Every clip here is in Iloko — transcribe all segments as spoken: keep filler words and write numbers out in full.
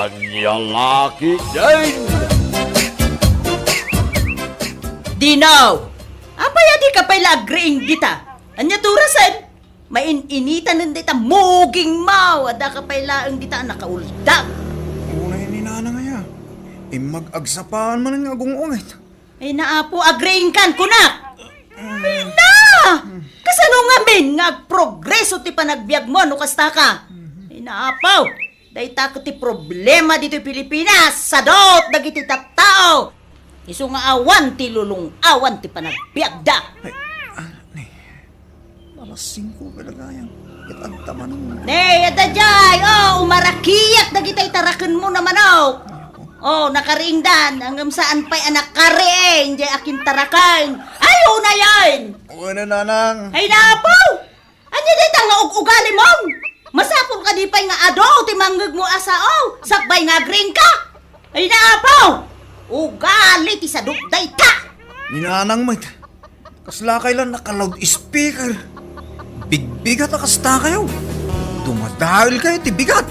Ania la ketdin? Dino! Apay a dika pay la agriing dita? Ania ti orasen? Main-initanen dayta mugingmo. Addaka pay laeng dita a nakauldag. Unay ni Nanang aya. Immag-agsapaan manen nga agung-unget. Ay naapo, agriingkan, kunak! Ay na! Kasano ngamin nga agprogreso ti panagbiagmo no kasta ka? Ay naapo! Dayta ket ti problema ditoy Pilipinas, sadot dagiti tattao. Isu nga awan ti lulong-awan ti panagbiagda. Ay, ah, ni, alas singko kadagayang. Ket adda manok. Ne, adda jay, oh, umarakiak dagiti tarakenmo a manok. Oh, nakariingdan, ngem saan pay a nakariing, jay akintaraken. Ay, unayen! Unayen, Nanang. Ay, naapo! Ania dayta nga ug-ugalimon? Masapul kadi pay nga adu ti mangngegmo a sao, sakbay nga agriingka? Ay naapo! Ugali ti sadot dayta! Ni Nanang met, kasla kay la naka-loudspeaker. Bigbigat a kasta kayo. Dumadael kayo ti bigat.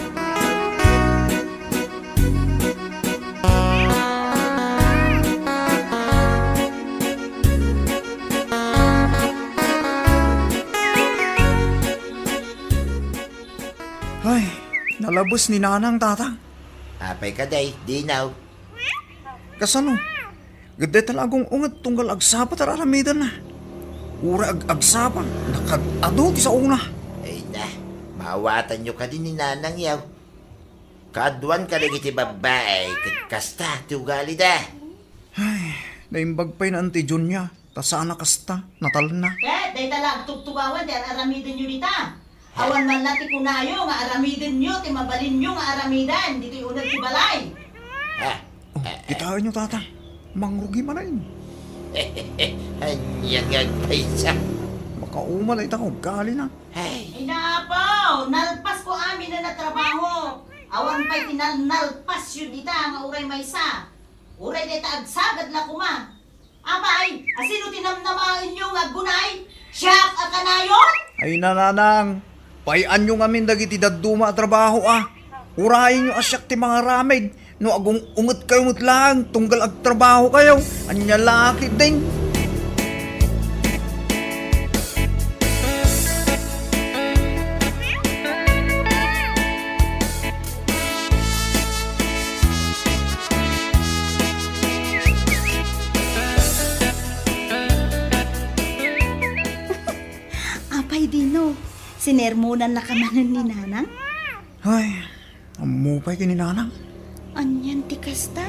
Ay, nalabes ni Nanang, Tatang. Apay kadi, Dino? Kasano? Ket dayta la agung-unget tunggal agsapa ti ar-aramidenna. Uray ag-agsapa, nakaad-adu ti saona. Ay na, maawatanyo kadi ni Nanang yaw. Kaaduan kadagiti babbai, ket kasta ti ugalida. Ay, naimbag pay ni Auntie Junia, ta saan a kasta, natalna. Ket, dayta la agtugtugawan ti ar-aramidenyo dita. Awan man la ti kunayo nga aramidenyo ti mabalinyo nga aramidan ditoy uneg ti balay. Ha? Oh, kitaenyo, Tatang. Mangrugi manen. Ania nga agpayso? Makauma la ita nga ugalina. Ay. Ay, naapo, nalpasko aminen a trabaho. Awan pay ti nal-, nalpasyo dita nga uray maysa. Uray dayta agsagad la koma. Apay, asino ti namnamaenyo nga aggunay? Siak a kanayon? Ay, Nanang, pay-anyo ngamin dagiti dadduma a trabaho a. Urayenyo a siak ti mangaramid, no agung-ungetkayo met laeng tunggal agtrabahokayo. Ania la ketdin? Apay Dino, sinermonannaka manen ni Nanang? Ay, ammom pay ken ni Nanang. Anian ti kasta?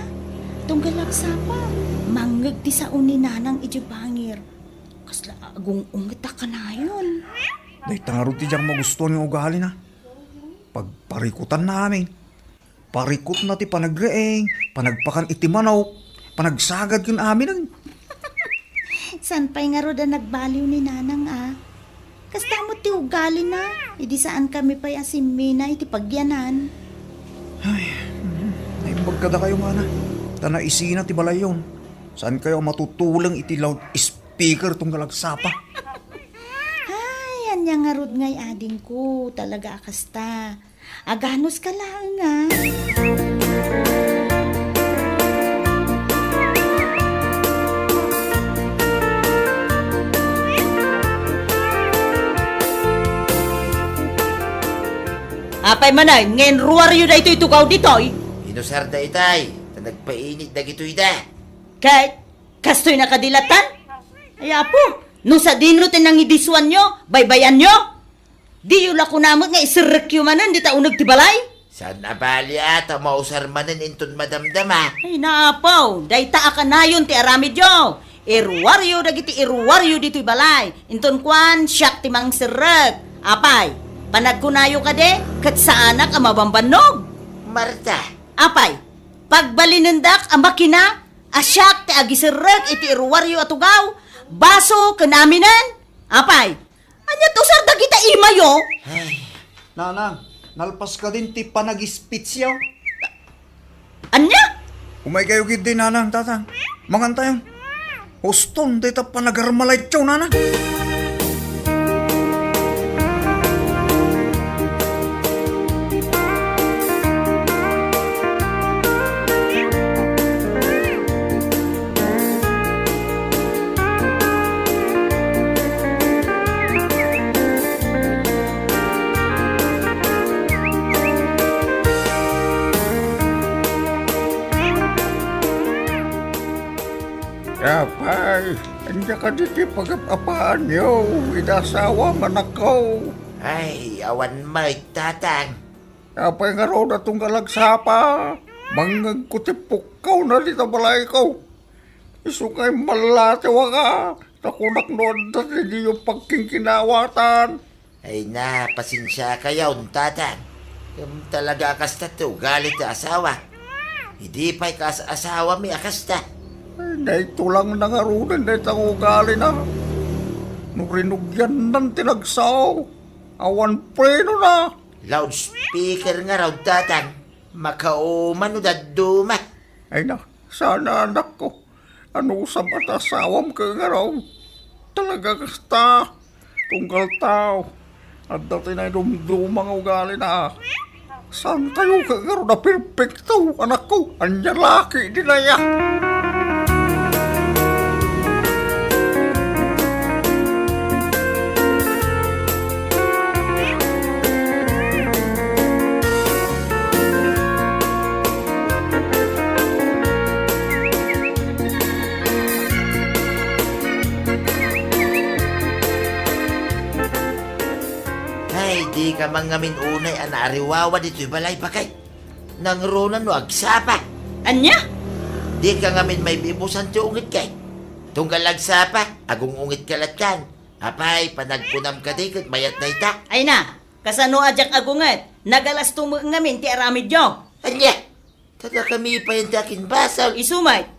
Tunggal agsapa, mangngeg ti sao ni Nanang idiay bangir. Kasla agung-unget a kanayon. Dayta ngarud ti diak magustuan nga ugalina. Pagparikutanna amin. Parikutna ti panagriing, panagpakan iti manok, panagsagad ken aminen. Saan pay ngarud a nagbaliw ni Nanang a? Kasta met ti ugalina, idi saankami pay a simmina iti pagyanan. Ay, mm, naimbag kadakayo, Mana. Ta naisina ti balayyon. Saankayo a matutuleng iti loudspeaker tunggal agsapa? Ay, ania ngarud ngay adingko, talaga a kasta. Aganuska laeng a. Apay manen, nga inruaryo daytoy tugaw ditoy? Inusarda itay, ta nagpainit dagitoyda. Ket, kastoy na kadi lattan? Ay, Apo, no sadino ti nangidisuanyo, baybayanyo? Diyo la kuna met nga iserrekyo manen dita uneg ti balay? Saan a bali a ta mausar manen inton madamdama. Ay, naapaw, dayta a kanayon ti aramidyo. Iruaryo dagiti iruaryo ditoy balay. Inton kuan, siak ti mangserrek. Apay, panagkunayo kadi, ket saanak a mabambannog? Marta. Apay, pagbalinendak a makina a siak ti agiserrek iti iruaryo a tugaw, baso ken aminen? Apay, ania ti usar dagita imayo? Ay. Nanang, nalpas kadin ti panagispitsyo. Ania? Umaykayo ketdi, Nanang, Tatang. Mangantayon. Uston dayta panagarmalaytyo, Nanang. Apay, ania kadi ti pagap-apaanyo iti asawam, anakko? Ay, awan met, Tatang. Apay ngarud a tunggal agsapa? Mangngegko ti pukkawna dita balayko. Isu nga immalatiwaka, ta kunak no adda ti diyo pagkingkinawatan. Ay na, pasensiakayon, Tatang. Ngem talaga a kasta ti ugali ti asawa. Idi pay kas-asawami a kasta. Ay, dayto lang nangaruden dayta nga ugalina. No rinugiannan ti nagsao, awan prenona. Loudspeaker ngarud, Tatang. Makauman no dadduma. Ay na, sana, anakko. Anusam a ti asawam ket ngarud. Talaga kasta. Tunggal tao. Adda ti naidumduma nga ugalina. Saantayo ket ngarud a perpekto, anakko? Ania la ketdi aya? Ay, dika man ngamin unay a naariwawa ditoy balay, baket. Nangruna no agsapa. Ania? Dika ngamin maibibusan ti ungitko. Tunggal agsapa, agung-ungitka lattan. Apay, panagkunam kadi ket mayat dayta? Ay na, kasano a diak agunget? Nagalasto met ngamin ti aramidyo. Ania? Kadakami pay ti akinbasol. Isu met,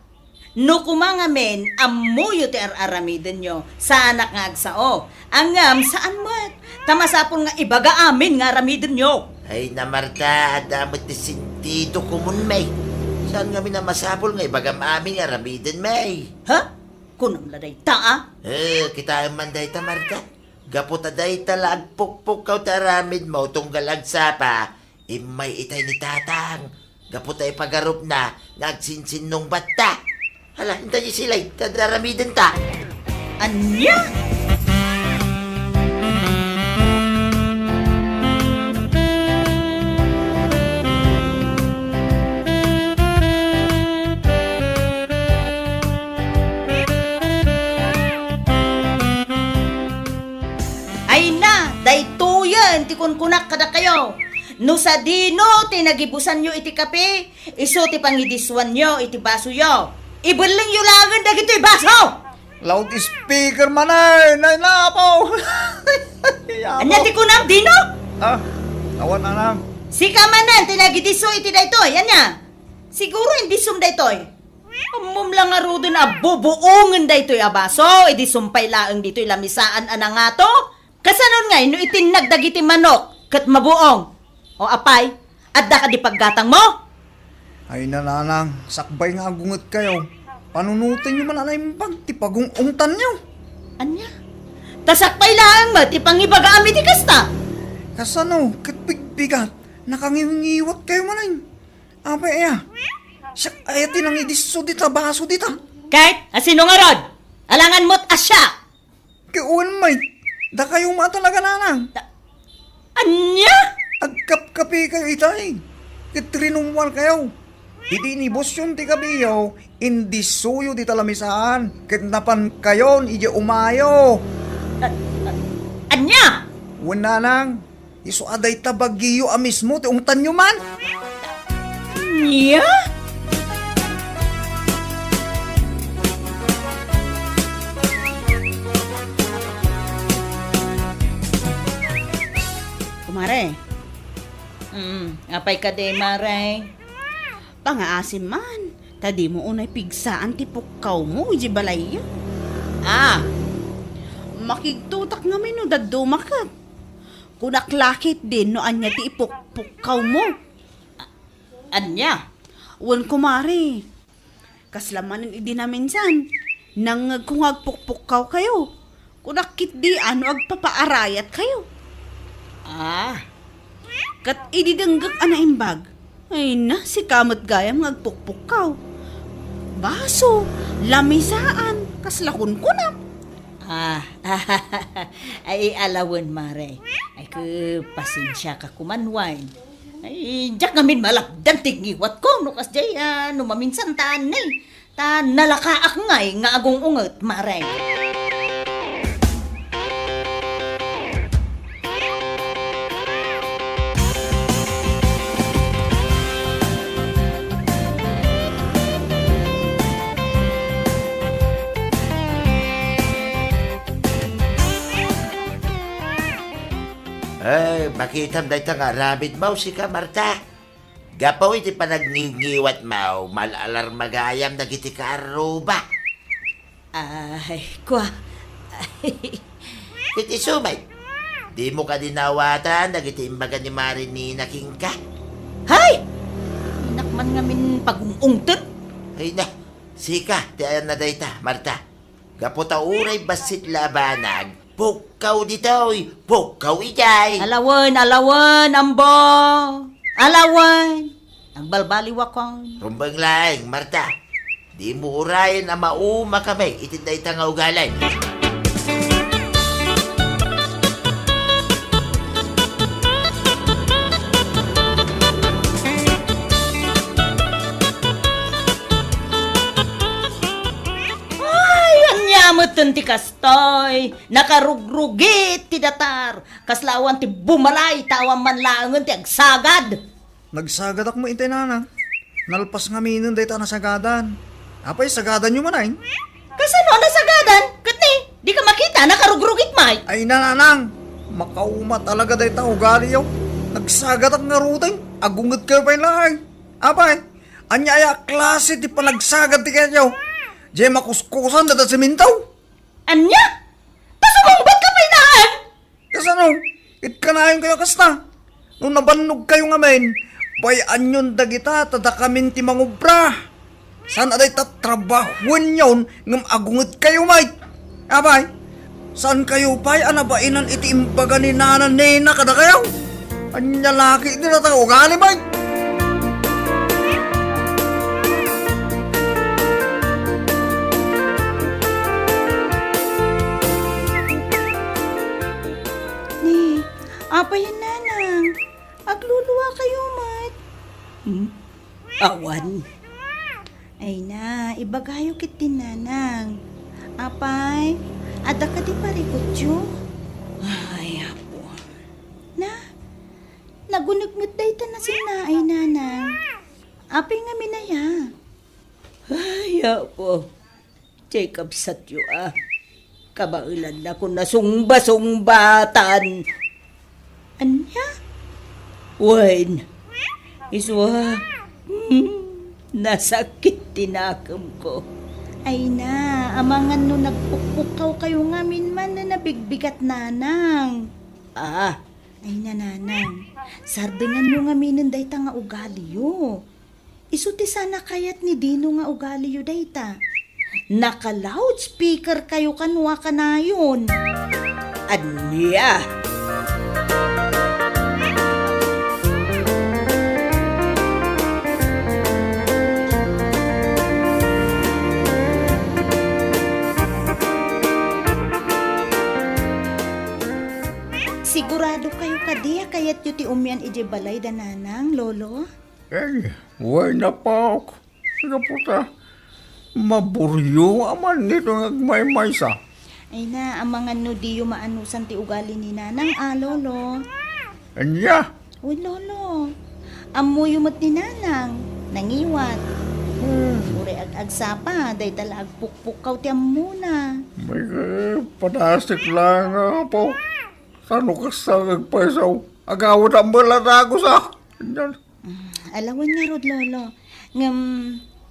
no koma ngamin ammoyo ti ar-aramidenyo, saanak nga agsao. Ngem saan met, ta masapul nga ibaga amin nga aramidenyo. Ay na, Marta, adda met ti sentido komunmi. Saan ngamin a masapul nga ibagam amin nga aramidenmi? Ha? Kunam la dayta, a? Eh, kitaem man dayta, Marta. Gapu ta dayta la agpukpukkaw ti aramidmo tunggal agsapa, immay itay ni Tatang. Gapu ta ipagarupna nga agsinsinnungbatta. Hala, inta di silay, ta aramidenta. Ania? Ay na, daytoyen ti kunkunak kadakayo. No sadino ti nagibusanyo iti kape, isu ti pangidisuanyo iti basoyo. Ibellengyo laengen dagitoy baso! Loudspeaker man ay, nay, napaw! Ania ti kunam, Dino? Ah, awan, anang. Sika manen ti nagidisso iti daytoy, ania? Siguro indissom daytoy. Ammom la ngaruden a bubuongen daytoy a baso, idi sumpay laeng ditoy lamisaan a nangato. Kasanon ngay no itinnag dagiti manok ket mabuong? O apay, adda kadi paggatangmo? Ay, nanang, sakbay nga agungetkayo, panunotenyo man a naimbag ti pagung-ungtanyo. Ania? Ta sakbay laeng met ti pangibagaam iti kasta? Kasano ket bigbigat, nakangiwngiwatkayo manen? Apay aya, siak aya ti nangidisso dita baso dita? Ket asino ngarud? Alangan met a siak! Ket wen met, dakayo met a talaga, nanang. Ta-, ania? Agkapkapikayo itay. Ket rinummuarkayo. Idi inibusyon ti kapeyo, indissoyo dita lamisaan, ket napankayon idiay umayo. A-, a-, ania? Wen, nanang, isu a dayta bagyo a mismo ti ungtanyo man. Nia? Kumare. Mm, apay kadi, mare? Pangaasim man, ta dimo unay pigsaan ti pukkawmo idiay balayyo. Ah. Makigtotak ngamin no dadduma ket. Kunak la ketdin no ania ti ipukpukkawmo. A-, ania? Wen, kumare. Kasla manen idi naminsan, nangngegko nga agpukpukkawkayo. Kunak ketdi a no agpapaarayatkayo. Ah. Ket idi denggek a naimbag, ay na, sika met gayam nga agpukpukkaw. Baso, lamisaan, kasla kunkunam. Ah, ay, alawen, mare. Ay, ke, pasensiaka koman, wen. Ay, diak ngamin malapdan ti ngiwatko, no kasdiay, ah, no maminsan ta, anay. Ta nalakaak ngay nga agung-unget, mare. Ay, makitam dayta nga aramidmo, sika, Marta. Gapu iti panagngiwngiwatmo, mal-alarma gayam dagiti karruba. Ay, kua. Iti sumay, dimo kadi naawatan dagiti imbaga ni Marinina kenka? Hay! Dinak man ngamin pagung-ungtem. Ay na, sika, ti ayanna dayta, Marta. Gapu ta uray bassit la a banag, pukkaw ditoy, pukkaw idiay. Alawen, alawen, ambo. Alawen. Agbalbaliwakon. Rumbeng laeng, Marta. Dimo urayen a mauma kami iti dayta nga ugali. Ay, ania metten ti kas- Tay, nakarugrugit ti datar. Kasla awan ti bumalay, ta awan man laengen ti agsagad. Nagsagadak met itay, nanang. Nalpas ngaminen dayta a nasagadan. Apay, sagadanyo manen? Kasano a nasagadan? Ket ni, dika makita, nakarugrugit met. Ay, nanang, makauma talaga dayta a ugaliyo. Nagsagadak ngaruden, agungetkayo pay laeng. Apay, ania aya a klase ti panagsagad ti kayatyo? Diay makuskusan dayta a semento? Ania? Ta sumungbatka pay laeng? Kasano? Ket kanayon kayo kasta. No nabannogkayo ngamin, bay-anyon dagita ta dakamin ti mangubra. Saan a dayta trabahuenyon ngem agungetkayo met. Apay, saankayo pay a nabainan iti imbaga ni Nana Nena kadakayo? Ania la ket dayta nga ugali met? Ni, apay a nanang, agluluakayo met? Hmm? Awan. Ay na, ibagayo ket ti nanang. Apay, adda kadi parikutyo? Ay, apo. Na, naguneg met dayta a sinnaay, nanang. Apay ngamin aya? Ay, apo. Diay kabsatyo a kabaelannakon a sungbasungbatan. Ania? Wen, isu a, hmm, nasakit ti nakemko. Ay na, amangan no nagpukpukkawkayo ngamin man no nabigbigat, nanang. Ah, Ay na, nanang, sardenganyo ngaminen dayta nga ugaliyo. Isu ti saan a kayat ni Dino nga ugaliyo dayta. Naka-loudspeaker kayo kano a kanayon. Ania? Sigurado kayo kadi a kayatyo ti umian idiay balay da nanang, Lolo? Ay, wen a pok. Gapu ta maburyo a man dito nga agmaymaysa. Ay na, amangan no diyo maanusan ti ugali ni nanang, a, Lolo. Ania? Wen, Lolo. Ammoyo met ni nanang. Nangiwat. Hmm. Uray ag-agsapa, dayta la agpukpukkaw ti ammona. May, eh, padasik lang, apo. Sano kasta nga agpayso? Agawid a mela dagus, ah. Yan. Mm, alawan ngarud, Lolo. Ngem,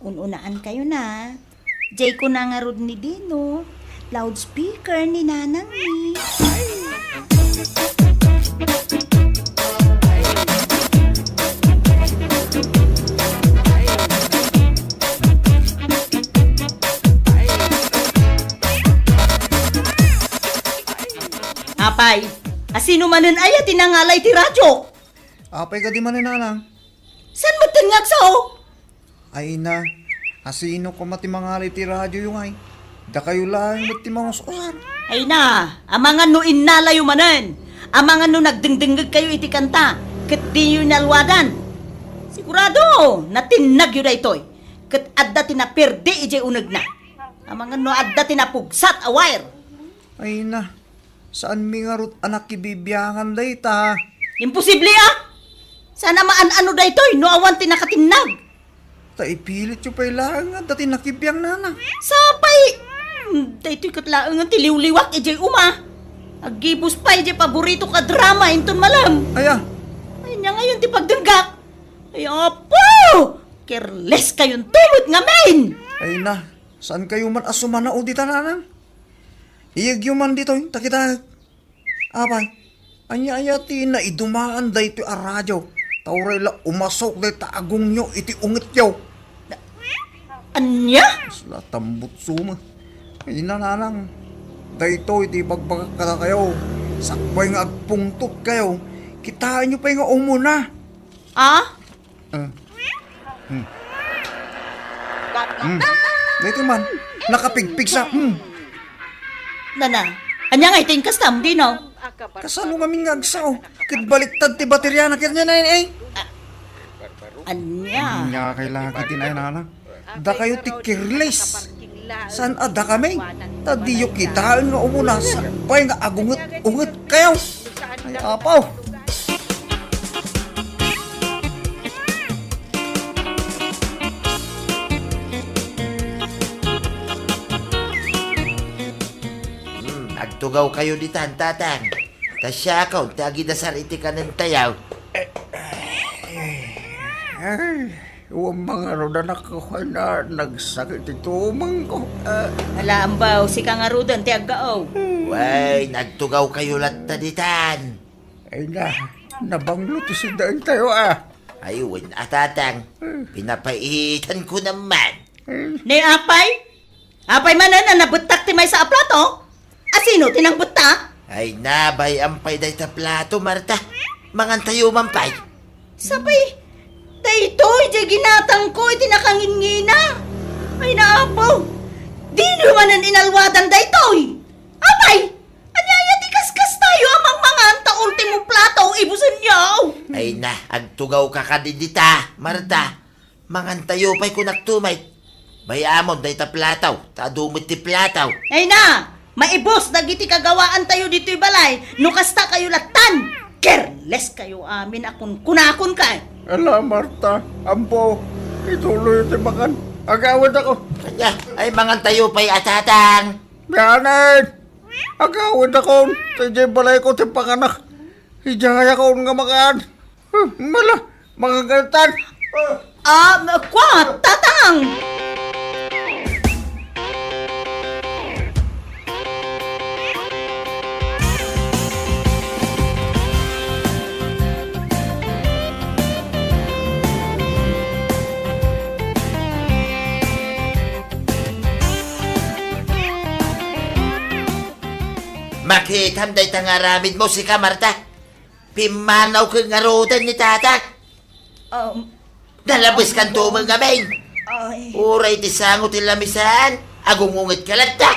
un-unaan kayo na. Jay ko na ngarud ni Dino. Loudspeaker ni nanang ni. Apay, asino manen aya ti nangalay ti radyo? Apay kadi manen, nanang? Saan metten nga agsao? Ay na, asino koma ti mangalay ti radyo yo ngay? Dakayo laeng met ti mangus-usar. Ay na, amangan no innalayo manen. Amangan no nagdengdengngeg kayo iti kanta, ket diyo nalwadan. Sigurado, natinnagyo daytoy. ket adda ti naperdi idiay unegna. Amangan no adda ti napugsat a wire. Ay na, saanmi ngarud a nakibibiangan dayta. Imposible, a! Saan a maan-ano daytoy no awan ti nakatinnag? Ta ipilityo pay laeng nga adda ti nakibiang, nanang. Sapay! Hmm, daytoy ket laengen ti liwliwak idiay uma. Aggibus pay idiay paborito ka drama inton malem. Aya? Ay, ania ngayon ti pagdenggak? Ay, apo! Careless kayonto met ngamin! Ay na, saan kayo man a sumanao dita, nanang? Iyegyo man ditoy, ta kita. Apay, ania aya ti naidumaan daytoy a radio? Ta uray la umasok dayta agongyo iti ungetyo. Ania? Kasla tambutso met. Ay, nanang, daytoy ti ibagbagak kadakayo. Sakbay nga agpungtot kayo, kitaenyo pay nga umuna. Ah? Ah. Hmm. Hmm. Daytoy man, nakapigpigsa. Hmm. Nana, ania nga iting kastam, Dino? Kasano ngamin nga agsao? Ket baliktad ti bateriana ket nia, eh. Ania? Ania kay lagi ti nayanana? Dakayo ti careless. Saan a dakami? Ta diyo kitaen nga umuna sakbay nga agunget-unget kayo. Ay, apaw! Hmm, agtugaw kayo ditan, Tatang. Ta siakon ti agidasar iti kanentayo. Ay, wen, mangarudan ako, wen, nagsakit ti tumengko. Ah. Ala, ambaw, sika ngaruden ti aggao. Wen, agtugaw kayo latta ditan. Ay na, nabanglo ti sidaentayo, a. Ay, wen a, Tatang. Pinapaitanko naman. Ay. Ni apay? Apay manen a nabettak ti maysa a plato? A sino ti nangbetta? Ay, nabay-am pay dayta plato, Marta. Mangantayo man pay. Sapay, daytoy diay ginatangko iti nakangingina. Ay, naapo. Dino manen inalwadan daytoy. Apay, ania aya ti kaskastayo a mangmangan ta ultimo plato ibusenyo? Ay na, agtugawka kadi dita, Marta. Mangantayo pay kunak tumay. Bay-amon dayta plato, ta adu met ti plato. Ay na, maibus dagiti kagawaantayo ditoy balay, no kasta kayo lattan. Careless kayo amin a kunkunakon kay. Ala, Marta, ampo, ituloy ti mangan. Agawid ako. Ania, ay mangantayo pay a, Tatang. Bianen! Agawid akon, ta idiay balayko ti panganak. Idiay akon nga makan. Huh, mala, makagatan. Ah, kwa, Tatang! Makitam dayta nga aramidmo, sika, Marta. Pimmanaw ket ngaruden ni Tata. Um, Nalabeskanto met ngamin. Ay. Uray ti sango ti lamisan, agungunget ka latta.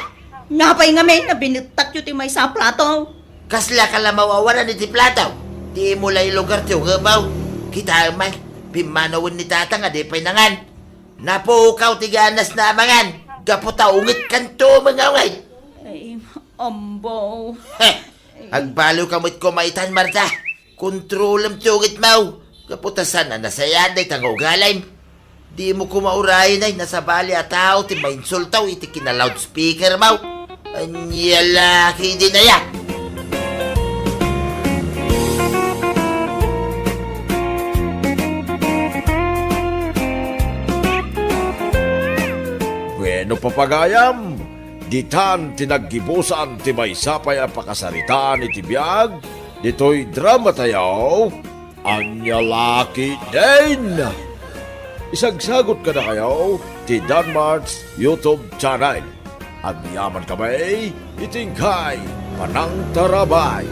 Napay ngamin a binettakyo ti maysa a plato. Kasla ka la mawawanan iti plato? Dimo la ilugar ti ungepmo. Kitaem man, pimmanawen ni Tata nga di pay nangan. Napukaw ti ganasna a mangan, gapu ta ungetkanto met nga ungay. Ay, ambaw. Heh, agbaliwka met koma itan, Marta. Kontrolem ti ungetmo. Gapu ta saan a nasayaat dayta nga ugalim. Dimo koma urayen a nasabali a tao ti mainsulto iti kina-loudspeakermo. Ania la ketdin aya? Bueno, papagayam, ditan ti naggibusan ti maysa pay a pakasaritaan iti biag ditoy dramatayo. Ania la ketdin? Isagsagot kadakayo ti Danmart's YouTube channel. Agyamankami iti inkay panangtarabay.